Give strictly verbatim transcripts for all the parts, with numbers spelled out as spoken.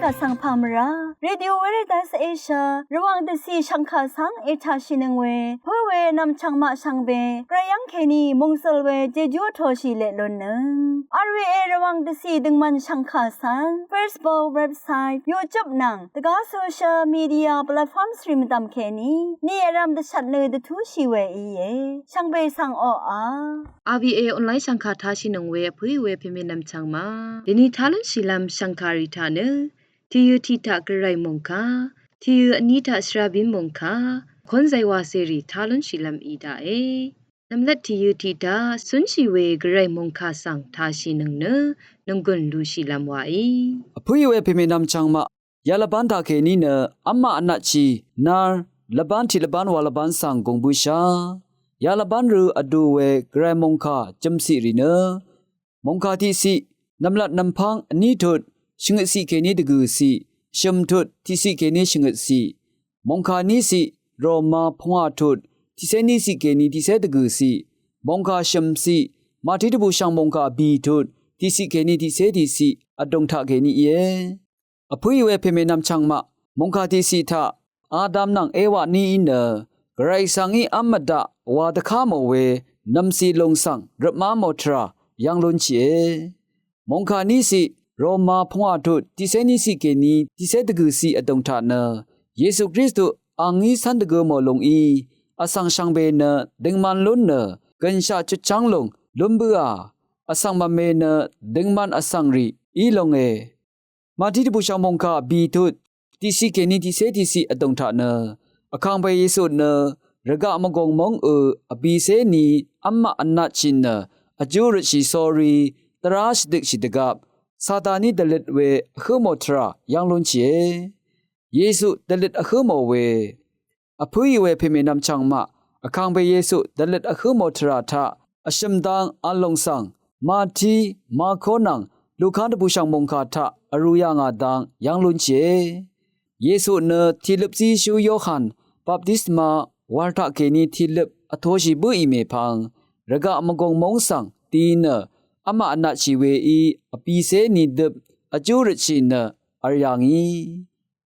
Vsvng pà mvrá Radio Veritas Asia Rvwàng dvcì shv̀ngkà svng ètàshìnøng we pǿ we nv̀mchv̀ng maq shvngbe gvray yv́ng kèní mòngsøl we jejú vtoshì leq lunnøng. R V A Rvwàng dvcì døngmvn shv̀ngkà svng Facebook, website, YouTube nvng dvgá social media platforms rì mvdv̀m kèní ni vrv̄m dvshvt nø dvtúshì we íe. Shvngbe svng oqà R V A online shv̀ngkà tashìnøng we vpǿì we pèmè nv̀mchv̀ng maq dèni tá lúnshìlv́m shv̀ngkàrì taq nø tìyø tiq taq gvray mòngkà, tìyø vní taq shvrabín mòngkà, kónzay wacèrì tá lúnshìlv́m í daqe. Nv̀mlat tìyø tiq taq cúnshì we gvray mòngkà svng tashìnøng nø nònggùn lushìlv́m waí. Vpǿì we pèmè nv̀mchv̀ng maq ya lvbán taqkèní nø v́mmaq vnatshì nár lvbán tiq lvbán wa lvbán svng gùng bǿshá. Ya lvbán rø vdu we gvray mòngkà jø̀mciq rì nø mòngkà tiqciq nv̀mlat nv̀mpv́ng vní tut shvngøtciq kèní dvgø̀ciq, shø̀m tut tiqciq kèní shvngøtciq, mòngkà níciq Roma pungwà tut tiqcé níciq kèní tiqcé dvgø̀ciq, mòngkà shø̀mciq Màtí dvbùshv̀ng mòngkà bì tut tiqciq kèní tiqcé tiqciq vdùng taqkèní íe. Vpǿì we pèmè nv̀mchv̀ng maq mòngkà tiqciq taq Adam nvng Ewa níí nø gvray svng í v́m mvdaq wa dvká mò we nv̀mcì lùng svng røpmá mò tvrà yv́ng lúnshìe. Mòngkà níciq Roma pungwà tut tiqcé níciq kèní tiqcé dvgø̀ciq vdùng taq nø Yesu Kristu a ngí cv́n dvgø mò lùng í vsvng shvngbe nø døngman lún nø gø̀nshaq chutchv́ng lùng lún bǿà vsvng mvme nø døngman vsvng rì í lúnge. Màtí dvbùshv̀ng mòngkà bì tut tiqciq kèní tiqcé tiqciq vdùng taq nø vkàngpè Yesu nø rvgaq mvgùng móng ø vbìcé ni v́mmaq vnatshì nø vjú røtshì sórí dvrá shvdøkshì dvgvp Sataní dvløt we vhǿ mò tvrà yv́ng lúnshìe. Yesu dvløt vhǿ mò we. Vpǿì we pèmè nv̀mchv̀ng maq vkàngpè Yesu dvløt vhǿ mò tvrà taq vshø̀m dang v̄l lùng svng Màtí, Marko nvng Luka dvbùshv̀ng mòngkà taq vrū yà ngà dang yv́ng lúnshìe. Yesu nø tìløp zíshú Yohan baptisma wàr taqkèní tìløp vtoshì bǿì mèpvng rvgaq mvgùng móng svng di nø v́mmaq vnatshì weí vbìcé ni døp vjú røtshì nø v̄l yà ngì.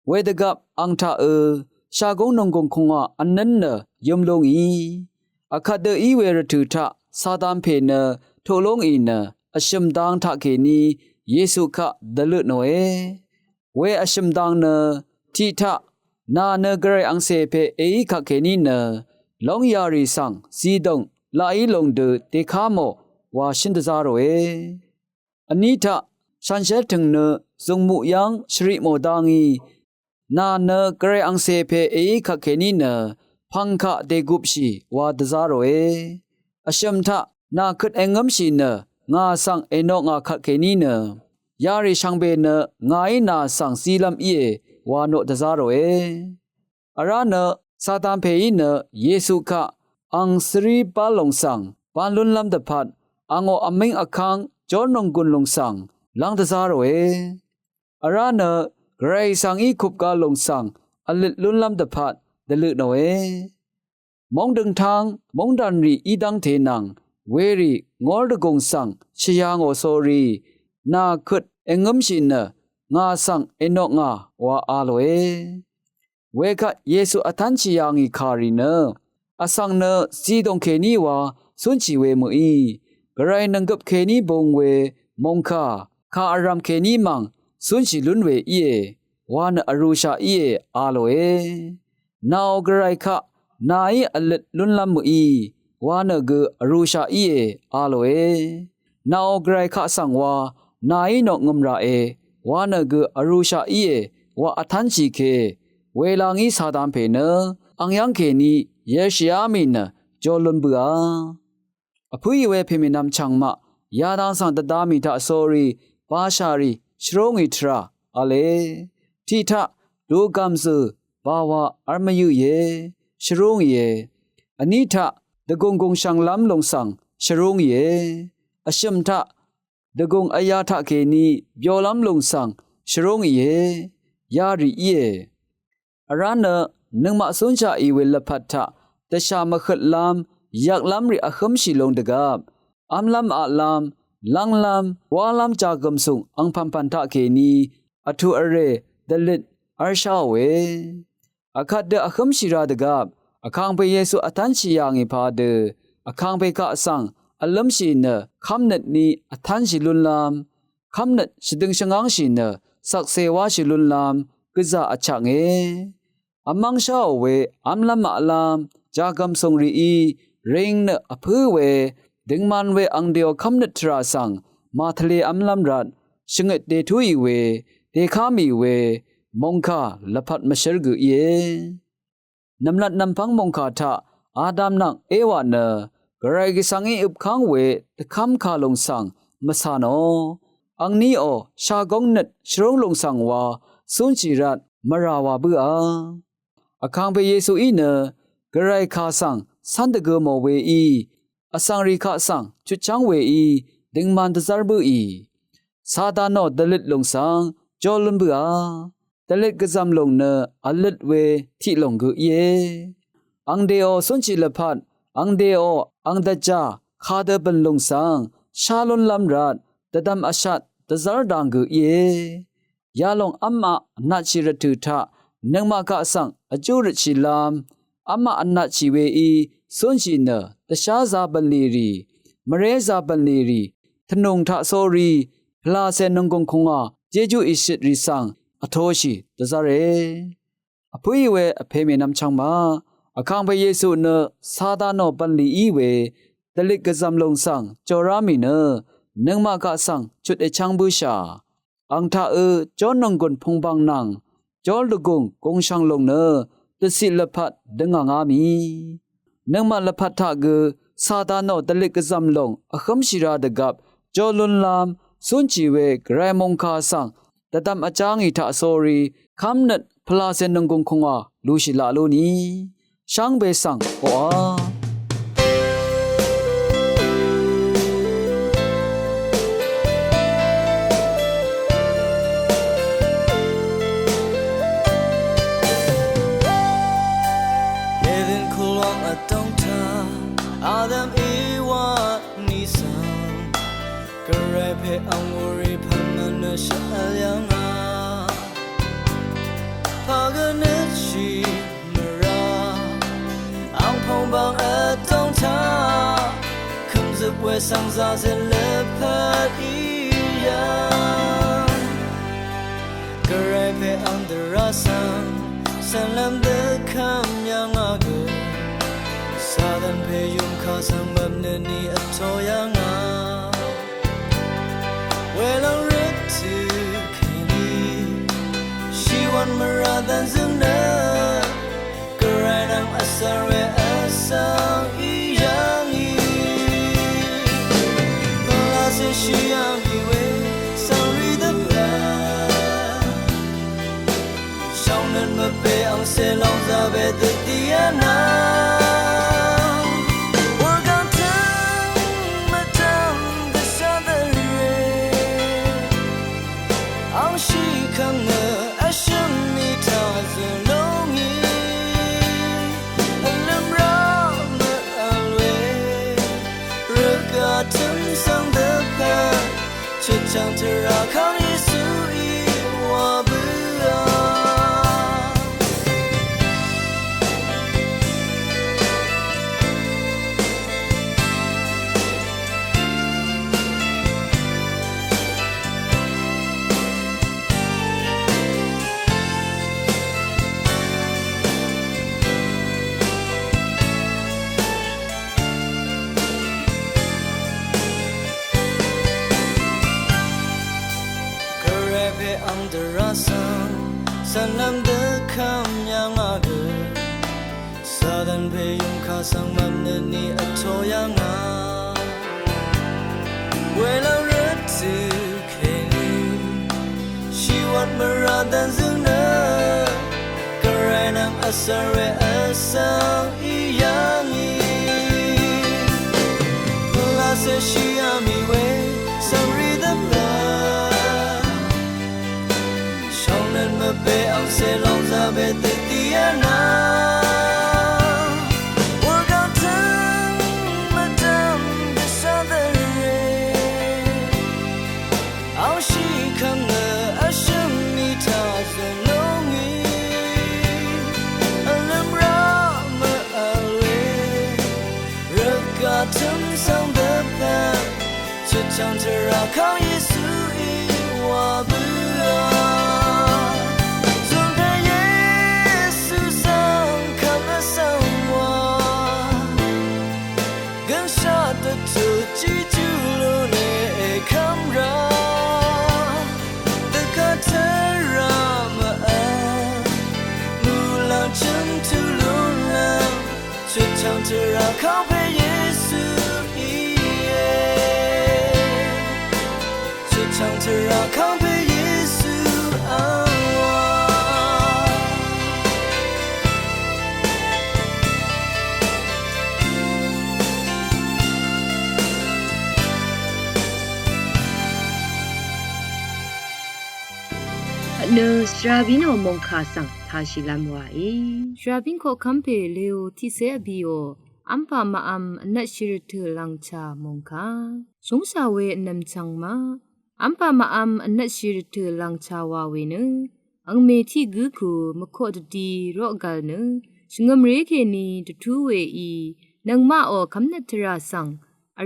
Wedvgvp ang taq ø shagúng nònggùng kùngwà vnǿn nø yǿm lú ngì. Vkvt dø í we rvtø̀ taq Satan pè nø tuq lú ngì nø vshø̀m dang taqkèní Yesu kaq dvløt nòe. We vshø̀m dang nø tiq taq nà nø gvray angcè pè èí kvtkèní nø lóng yarì svng zidòng laqí lùng dø dèká mò wa shǿn dvzá ròe. Vní taq shanshér tø̀ng nø zùngmuq yv́ng shvriq mò dá ngí nà nø gvray angcè pè èí kvtkèní nø pv̀ng kaq dègupshì wa dvzá ròe. Vshø̀m taq nà køt èngǿmshì nø ngà svng ènoq ngà kvtkèní nø yarì shvngbe nø ngàí nà svng zílv́m íe wa noq dvzá ròe. Vrá nø Satan pèí nø Yesu kaq ang svrí bá lùng svng ban lúnlv́m dvpvt angò vmíng vkv́ng jórnònggùn lùng svng lv́ng dvzá ròe. Vrá nø gvray svng í kupga lùng svng vløt lúnlv́m dvpvt dvløt nòe. Móng døngtáng móng dv̀nrì í dv́ngte nvng werì ngór dvgùng svng shvyv̄ngò sórí nà køt èngǿmshì nø ngà svng ènoq ngà wa a lòe. Wekvt Yesu vtv́nshì yà ngì kàrì nø vsvng nø zidòng kèní wa cúnshì we mø̀í gvray nònggøp kèní būng we mòngkà kà vrv̀m kèní mv̀ng cúnshì lún we íe wa nø vrūshaq íe a lòe. Nàò gvray kaq nàí vløt lúnlv́m mø̀í wa nø gø vrūshaq íe a lòe. Nàò gvray kaq svng wa nàí noq ngø̀m ràe wa nø gø vrūshaq íe wa vtv́nshì ke. Wela ngí Satan pè nø ang yv́ng kèní yelshìá mì nø jo lún bøà. Vpǿì we pèmè nv̀mchv̀ng maq yadang svng dvda mì taq sórí bashà rì shvrú ngì tvrà v̄le. Tiq taq dugv̀m zø̀ bawa v̄l mvyøqìe shvrú ngìe. Vní taq dvgùng gùng shv̀nglv́m lùng svng shvrú ngìe. Vshø̀m taq dvgùng vyā taqkèní byolv́m lùng svng shvrú ngìe. Yarì íe. Vrá nø nøngmaq cúnshaqì we lvpat taq dvshà mvhøtlv́m yvklv́m rì vhǿmshì lung dvgvp v́mlv́m aqlv́m lv́nglv́m wálv́m jàgø̀msùng angpv̀npv̀n taqkèní vtù vrè dvløt v́rsháòe. Vkvt dø vhǿmshì rā dvgvp Vkangpe Yesu vtv́nshì yà ngì padø Vkangpe kaq svng vlǿmshì nø kv́mnøt ní vtv́nshì lúnlv́m, kv́mnøt shvdøng shvngángshì nø shvkse wáshì lúnlv́m gvzà vchaknge. Vmv́ngsháò we v́mlv́m maqlv́m jagvm sùngrìí ring nø vpǿ we døngman we angdèò kv́mnøt tvrà svng màtvlē v́mlv́m rvt shvngøt dètúì we dèká mì we mòngkà lvpat mvshǿr gø íe. Nv̀mlat nv̀mpv́ng mòngkà taq Adam nvng Ewa nø Gvray Gvsvngí øpkv́ng we dvkv́mkà lùng svng mvcà nò. Angníò shagóng nøt shvrúng lùng svng wa cúnshì rvt mvrà wa bǿà. Vkangpe Yesuí nø Gvray kà svng cv́n dvgø mò weí, vsvngrì kaq svng chutchv́ng weí døngman dvzv́r bǿì. Satanò dvløt lùng svng jó lún bǿà. Dvløt gvzv̀m lùng nø vløt we tiq lùng gø íe. Angdèò cúnshì lvpat, angdèò ang dvjà kadø bø̀n lùng svng shá lúnlv́m rvt dvdvm vshat dvzv́r dang gø íe. Yalòng v́maq vnatshì rvtø̀ taq nøngmaq kaq svng vjú røtshìlv́m, v́maq vnatshì weí cúnshì nø dvshá zabø̀nlì rì, mvré zabø̀nlì rì, tvnùng taqsórí pvlacè nònggùng kùngwà jejú ìshøtrì svng vtoshì dvzv́re. Vpǿì we vpè mènvm chvngmaq, Vkangpe Yesu nø Satanò bv̀nlì í we dvløt gvzv̀m lùng svng jòrá mì nø nøngmaq kaq svng chut èchv́ng bǿshà. Ang taqø jórnònggùn pùngbàng nvng jórlvgùng gùngshv̀ng lùng nø dvciq lvpat døngà ngá mì. Nøngmaq lvpat taq gø Satanò dvløt gvzv̀m lùng vhǿmshì rā dvgvp jó lúnlv́m cúnshì we Gvray mòngkà svng dvdvm vjá ngì taqsórí kv́mnøt pvlacè nònggùng kùngwà lushì laq lú ni. Shvngbe svng oqà. Eden kulwang vdòng taq Adam Ewa ní svng Gvray pè ang wurì pv̀n mvnø shvvl yv̀ngà. Pà gø nøtshì mvrà ang pùngbàng vdòng taq kø̀mzøp we svng zazøt lvpat í yv̀ng. Gvray pè ang dvrá svng cv̀nlv́m dvkvm yv̀ngà gø Satan pè yùmkà svng mvpnø ni vtō yv̀ngà. Welòng røt tø kèní shìwv̀n mvrà dv̀nzø̀ng nø Gvray nvng vsvng we vsvng í yv̀ngì. Pvlacè shì yv̀ngì we svngrì dvpvt shvngnøt mvpè angcè lòng zaqbe dødi vnvng wurgvng tøng mvdv̀m dvshá dvre. Angshì kv̀ng nø vshø̀m mì taq zø̀ lúngì. Vlø̀m rá mvvl we rvgaq tø̀m svng dvpvt chøtchv̀ng tvrà kang Yesuí wa bǿà. Gvray pè ang dvrá svng cv̀nlv́m dvkvm yv̀ngà gø Satan pè yùmkà svng mvpnø ni vtō yv̀ngà. Welòng røt tø kèní shìwv̀n mvrà dv̀nzø̀ng nø Gvray nvng vsvng we vsvng í yv̀ngì. Pvlacè shì yv̀ngì we svngrì dvpvt shvngnøt mvpè angcè lòng zaqbe dødi vnvng wurgvng tøng mvdv̀m dvshá dvre. Angshì kv̀ng nø vshø̀m Vkang Yesuí wa bǿà, zùnpè Yesu svng kvmvsvng wa, gønshaq dvtut Jejú lún èkv́m rá, dvgvt tvrà mvvt, muqlàng chø̀m tut lúnlv́m, chutchv̀ng tvrà kangpè Yesu íe. Chutchv̀ng tvrà kangpè Yesu angwà. Vtnø shvrabín ò mòngkà svng tashìlv́m wàí. Shvrabín koqkv́m pè Leo tiqcé vbìò, v́mpà màvm vnvtshì rvtø̀ lv̀ngchà mòngkà. Shúngshà we vnv̀mchvng maq, v́mpà màvm vnvtshì rvtø̀ lv̀ngchà wà we nø, angmè tiq gǿ ku mvkoq dvdi roqgv̀l nø, shvngø̀mré kèní dvtú weí, nøngmaq ò kv́mnøt tvrà svng,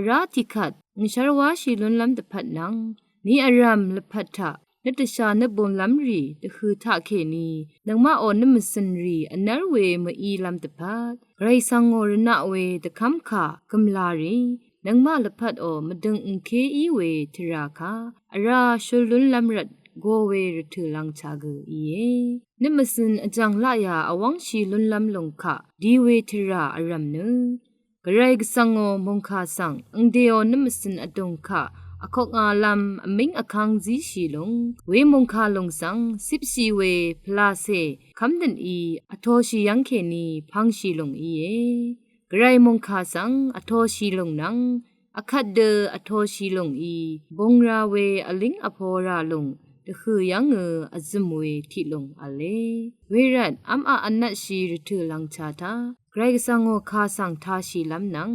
vrá tiqkvt, ngshv́r wáshì lúnlv́m dvpvt nvng, ni vrv̀m lvpat taq, nøt dvshà nøt bumlv́m rì, dvhø̀ taqkèní, nøngmaq ò nøt mvcø̀n rì, vnv́r we mvílv́m dvpvt, Gvray svng ò rvnaq we dvkv́mkà, gø̀mlà rì, nøngmaq lvpat ò mvdøng ngké í we tvrà kaq, vrá shøl lúnlv́m rvt, go we rvtø̀ lv̀ngchà gø íe. Nøt mvcø̀n vjv̀ng laqyà vwv́ngshì lúnlv́m lùng kaq, di we tvrà vrv̀m nø. Gvray gvsvng ò mòngkà svng, angdè ò nøt mvcø̀n vdùng kaq, vkok ngalv́m vmíng vkv́ng zíshì lùng, we mòngkà lùng svng, cipshì we pvlacè, kv́mnøt í, vtoshì yv́ng kèní, pvngshì lùng íe. Gvray mòngkà svng, vtoshì lùng nvng, vkvt dø vtoshì lùng í, bung ra we vlíng vpo ra lùng, dvhø̀ yv́ngø vzø̀m we tiq lùng v̄le. Wervt, v́m aq vnvtshì rvtø̀ lv̀ngchà taq, Gvray gvsvng ò kà svng tashìlv́m nvng,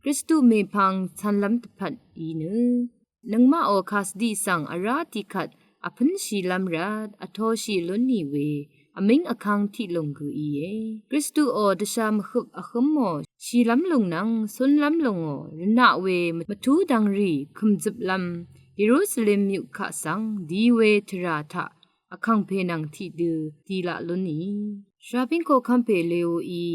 Kristu mèpvng cv̄nlv́m dvpvt í nø. Nøngmaq ò kà svdiq svng vrá tiqkvt, vpǿnshìlv́m rvt, vtoshì lún nì we, vmíng vkv́ng tiq lùng gø íe. Kristu ò dvshà mvhøp vhǿm ò, shìlv́m lùng nvng, cúnlv́m lùng ò, rvnaq we, mvtú dvng rì, kø̀mzøplv́m, Yerusalem yuk kaq svng, di we tvrà taq, vkàngpè nvng tiqdø, dilaq lún nì. Shvrabín koqkv́m pè Leoí,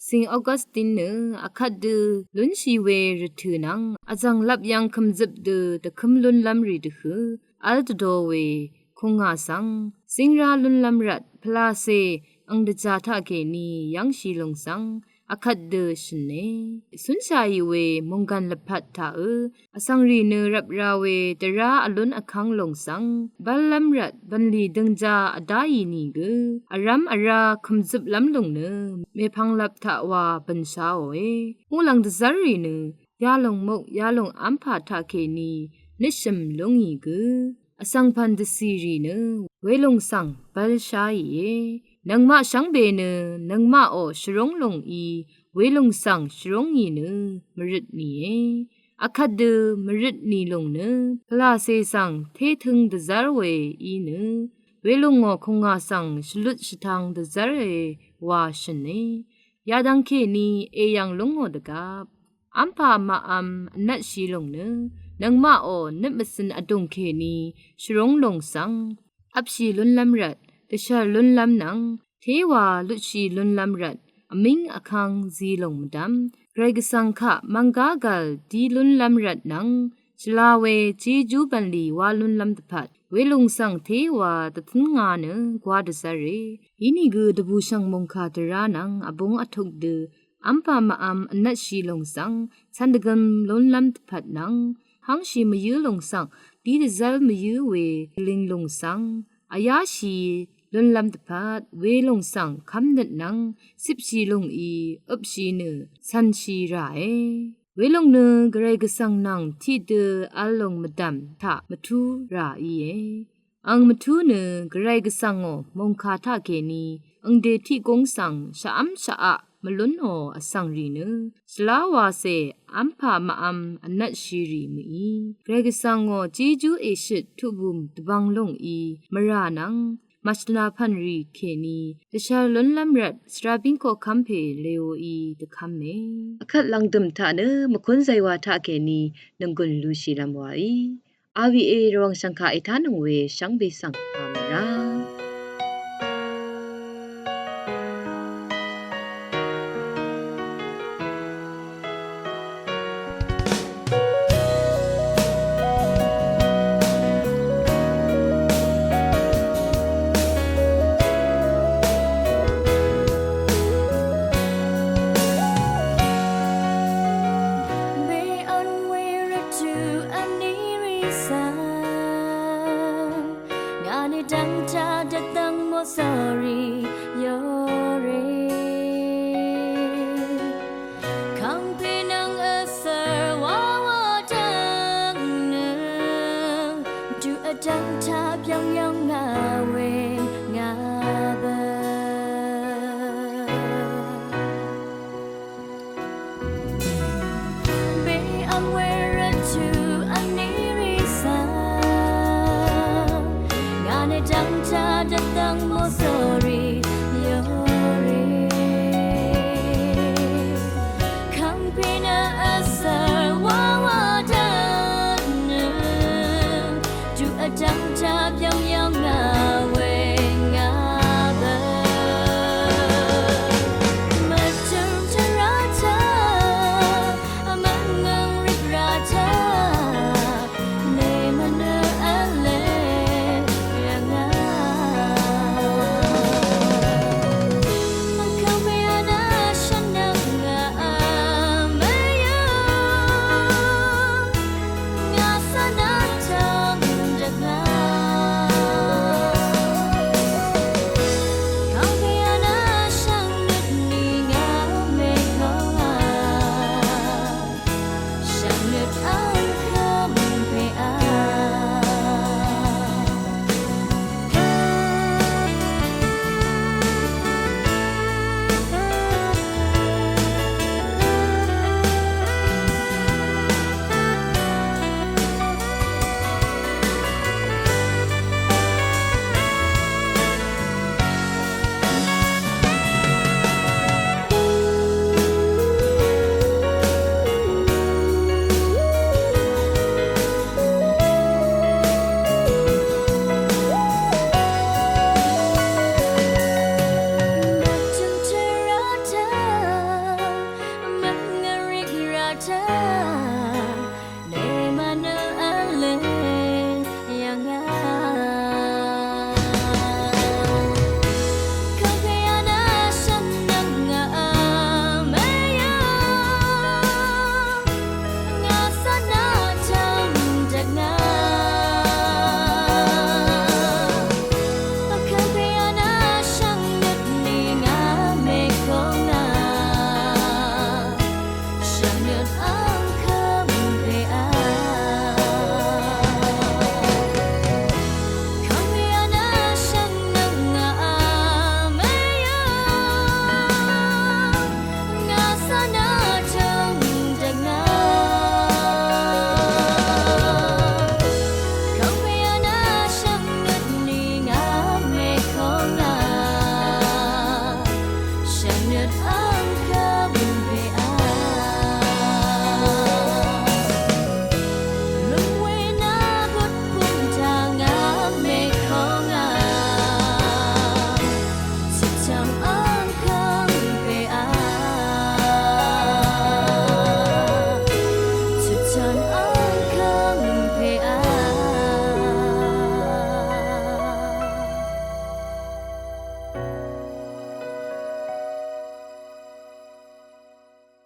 Saint Augustine nø, vkvt dø, lúnshì we rvtø̀ nvng, vzv̀ng lap yv̀ng kø̀mzøp dø, dvkǿm lúnlv́m rì dvhø̀, v́l dvdo we, kùngà svng, zíngrá lúnlv́m rvt, pvlacè, ang dvjà taqkèní, yv́ngshì lùng svng, vkvt dø shø̀ne. Cúnshàì we, mònggv̀n lvpat taqø, vsvng rì nø rvp ra we, dvrá vlún vkv́ng lùng svng, bv́llv́m rvt, bv̀nlì døngja vdáì nìgø, vrv́m vrá kø̀mzøplv́m lùng nø, mèpvnglvp taq wa bø̀nsháòe. Muqlàng dvzv́rrì nø, yalòng muk, yalòng v́mpà taqkèní, nøtshø̀m lúngì gø. Vsvng pv̀n dvcìrì nø, welùng svng, bv́lsháìe. Nøngmaq shvngbe nø, nøngmaq ò, shvrúng lùng í, welùng svng, shvrúngì nø, mvrøt nìe. Vkvt dø, mvrøt nì lùng nø, pvlacè svng, tétøng dvzv́r we, í nø. Welùng ò, kùngà svng, shvlut shvtang dvzv́re, wa shø̀ne. Yadvng kèní, èyv̀ng lúngò dvgvp. V́mpà màvm vnvtshì lùng nø, nøngmaq ò nøt mvcø̀n vdùng kèní, shvrúng lùng svng, vpshì lúnlv́m rvt, dvshv̀r lúnlv́m nvng, téwa lutshì lúnlv́m rvt, vmíng vkv́ng zi lùng mvdv́m, Gvray Gvsvng kaq mvnggá gv̀l dí lúnlv́m rvt nvng, shvla we jejú bv̀nlì wá lúnlv́m dvpvt, welùng svng téwa dvtǿn nga nø gwá dvzv́re, inìgø dvbùshv̀ng mòngkà dvrá nvng vbúng vtuk dø, v́mpà màvm vnvtshì lùng svng, cv̀n dvgøm lúnlv́m dvpvt nvng, hv́ngshì mvyǿ lùng svng, dí dvzv́l mvyǿ we, ling lùng svng, vyáshì lúnlv́m dvpvt, welùng svng, kv́mnøt nvng, cipshì lùng í, øpshì nø, cv̀nshì ràe. Welùng nø, Gvray Gvsvng nvng, tiqdø, vl lùng mvdv̀m, taq, mvtú rà íe. Ang mvtú nø Gvray Gvsvng ò mòngkà taqkèní, angdè tiq gúng svng shvv́m shvaq mvlúnò vsvng rì nø, shvlá wacè v́mpà màvm vnvtshì rì mø̀í. Gvray Gvsvng ò jejú èshøt tuqbùm dvbvng lúngí, mvrà nvng, màshvla pv̀n rì kèní, dvshv̀r lúnlv́m rvt, svrabín koqkv́m pè Leoí dvkv́me. Akvt lv̀ngdø̀m taq nø, mvkún zaywa taqkèní, nònggùn lushìlv́m waí. Awe Rvwàng shv̀ngkà ètánøng we shvngbe svng pà mvrá. Be on we rvtø̀ vní rì svng ngà nø dv́ngtaq dvdv́ng mò sórí.